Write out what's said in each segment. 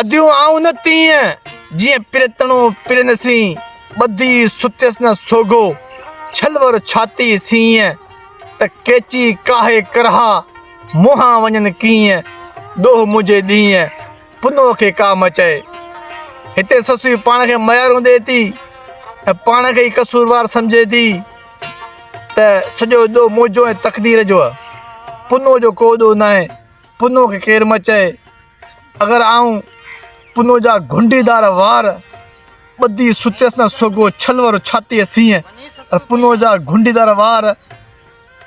اديون آئون نه تيئن، جيئن پريتڻو پرين سين، ٻڌي ستيس نه سوگهو، ڇلور ڇاتيء سينء، ته ڪيچي ڪاهي ڪرها، منهان وڃن ڪيئن، ڏوهه منهنجي ڏينهن، پنهونء کي ڪا مچئي. هتي سسئي پاڻ کي ميارون ڏئي ٿي ۽ پاڻ کي ئي قصوروار سمجهي ٿي ته سڄو ڏوهه منهنجو ۽ تقدير جو آهي، پنهونء جو ڪو ڏوهه ناهي، پنهونء کي ڪير مچئي. اگر آئون پنهون جا گهنڊيدار وار ٻڌي ستيس نه سوگهو ڇلور ڇاتيء سينء، پر پنهون جا گهنڊيدار وار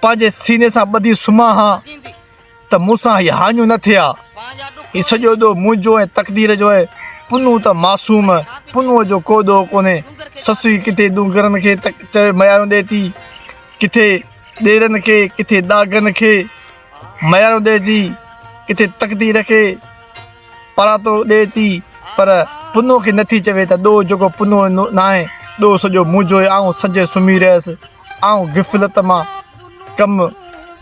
پنهنجي سيني سان ٻڌي سمهان ها ته مون سان هي هاڃو نه ٿئي ها. هي سڄو ڏوهه منهنجو ۽ تقدير جو آهي. پنهون ته معصوم، پنهونء جو ڪو ڏوهه ڪونهي. سسئي ڪٿي ڏونگرن کي چوي ميارون ڏئي ٿي، ڪٿي ڏيرن کي، ڪٿي ڏاگهن کي ميارون ڏئي ٿي، ڪٿي تقدير کي پاراتو ڏئي ٿي، پر پنهون کي نٿي چوي ته ڏوهه جيڪو پنهون جو ناهي، ڏوهه سڄو منهنجو آهي. آئون سنجهي سمهي رهيس. آئون غفلت مان ڪم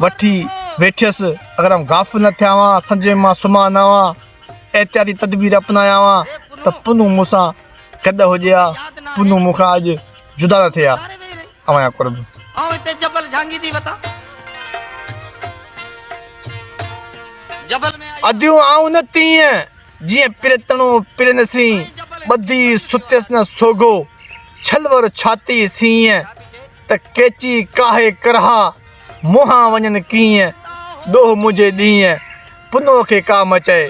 وٺي ويٺيس. اگر آئون غافل نه ٿيان ها، سنجهي مان سمهان نه ها، احتياطي تدبير اپنايان ها ته پنهون مون سان گڏ هجي ها، پنهون مون کان اڄ جدا نه ٿئي ها. اوهان جا قرب. آئون هتي جبل جهانگي ٿي وتان. جبل ۾ آئي. اديون آئون نه تيئن، جيئن پريتڻو پرين سين، ٻڌي ستيس نه سوگهو، ڇلور ڇاتيء سينء، ته ڪيچي ڪاهي ڪرها، منهان وڃن ڪيئن، ڏوهه منهنجي ڏينهن، پنهونء کي ڪا مچئي.